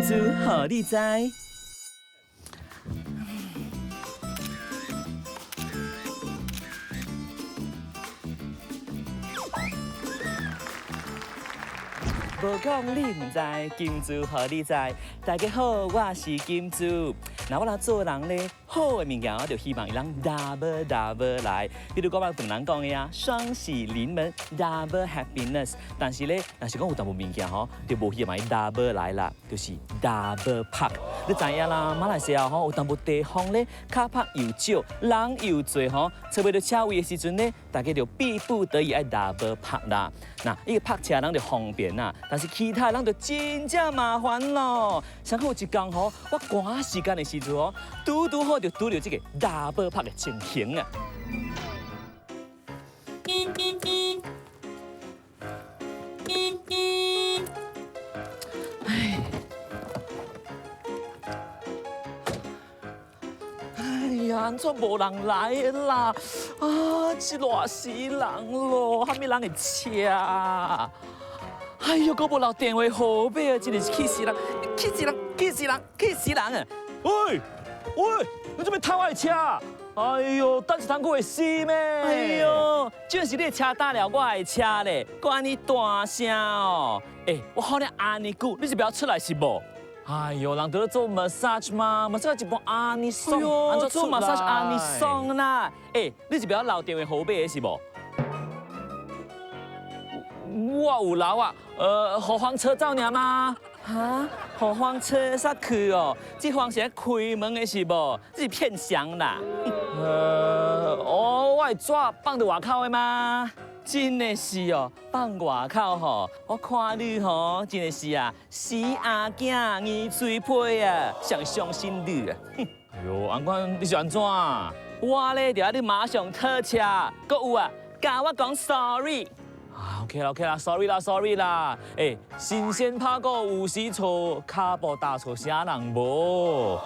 金珠予你知。無講你毋知，金珠予你知。大家好，我是金珠。那我來做人咧，好的物件我就希望伊人 double double 來。比如講我唐人講的啊，雙喜臨門，double happiness。但是咧，若是講有淡薄物件吼，就無希望伊 double 來啦，就是 double park。你知影啦，馬來西亞吼有淡薄地方咧，卡拍又少，人又濟吼，揣袂著車位的時陣咧，大家就逼不得已愛 double park 啦。那伊個泊車人就方便啦，但是其他人就真正麻煩咯。上好有一工吼，我趕時間的時陣哦，拄拄好就拄著這個 double park 的情形啊！哎，哎呀，按怎無人來的啦？啊，這熱死人咯！啥物人的車啊？哎喲，閣無留電話號碼啊！真的是氣死人，氣死人，氣死人，氣死人啊！喂喂，你做咩偷我的車？哎喲，等一通閣會死咩？哎喲，就是你的車打了我的車咧，閣按呢大聲哦！欸，我喊你按呢久，你是不要出來是無？哎喲，人佇咧做 massage 嘛，massage 一般按呢爽，按怎做 massage 按呢爽啦？欸，你是不要留電話號碼的是無？我有留啊，予風車走爾嗎？哈，予風車煞去哦？這風是開門的是無？這是騙誰啦？哦，我的紙放佇外口的嗎？真的是哦，放外口吼，我看你吼，真的是啊，死阿囝硬喙皮啊，誰相信你啊？哎喲，按款你是按怎？我咧就愛你馬上討車，閣有啊，共我講 sorry。啊，OK 啦，OK 啦，sorry 啦，sorry 啦。欸，神仙拍鼓有時錯，跤步踏錯啥人無？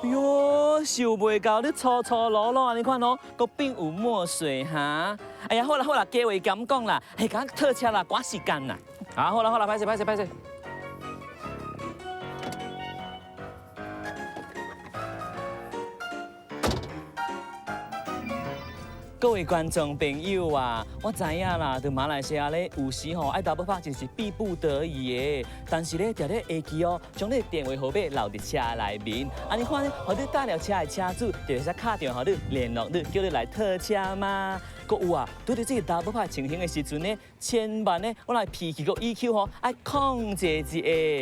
喲，想袂到你粗粗魯魯按呢款哦，閣變有墨水哈！哎呀，好啦好啦，加話減講啦，欸，趕緊討車啦，趕時間啦。啊，好啦好啦，歹勢歹勢歹勢。各位觀眾朋友啊，我知影啦，佇馬來西亞咧，有時吼愛 double park 真是逼不得已的。但是咧，定咧會記哦，將你的電話號碼留佇車內面，按呢款咧，予你打了車的車主就會使敲電話予你聯絡你，叫你來討車嗎？閣有啊，拄著這個 double park 情形的時陣呢，千萬呢，我來脾氣閣 EQ 吼，愛控制一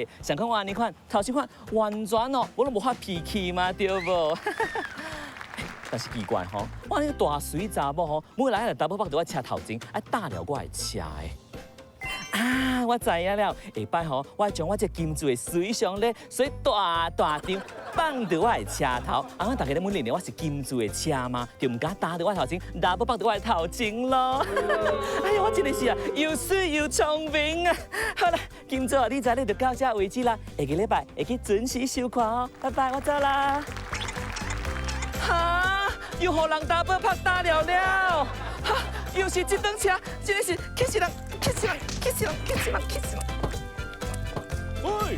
下。像看我按呢款，頭先款完全哦，我攏無發脾氣嘛，對無？但是奇怪吼，我那個大媠查某吼，每來來 double park 佇我車頭前，愛打了我的車的。啊，我知影了，下擺吼，我將我這金珠的水相咧，洗大大張放佇我的車頭，啊，大家咧問認得我是金珠的車嗎？就毋敢打佇我頭前，double park 佇我的頭前咯。哎呀，我真的是啊，又媠又聰明啊！好啦，金珠你知你就到這為止啦，下個禮拜會記準時收看哦，拜拜，我走啦。哈！又予人 double park 打了了，哈！又是這輛車，真的是氣死人，氣死人，氣死人，氣死人，氣死人！喂！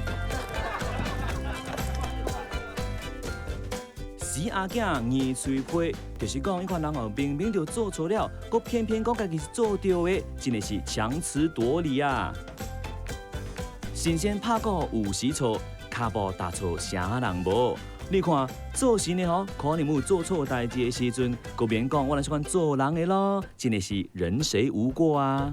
死阿囝硬喙皮，就是講彼款人哦，明明就做錯了，閣偏偏講家己是做對的，真的是強詞奪理啊！神仙拍鼓有時錯，跤步踏錯啥人無？你看做神的吼，可能有做錯代誌的時陣，閣免講我若是款做人的咯，真的是人誰無過啊！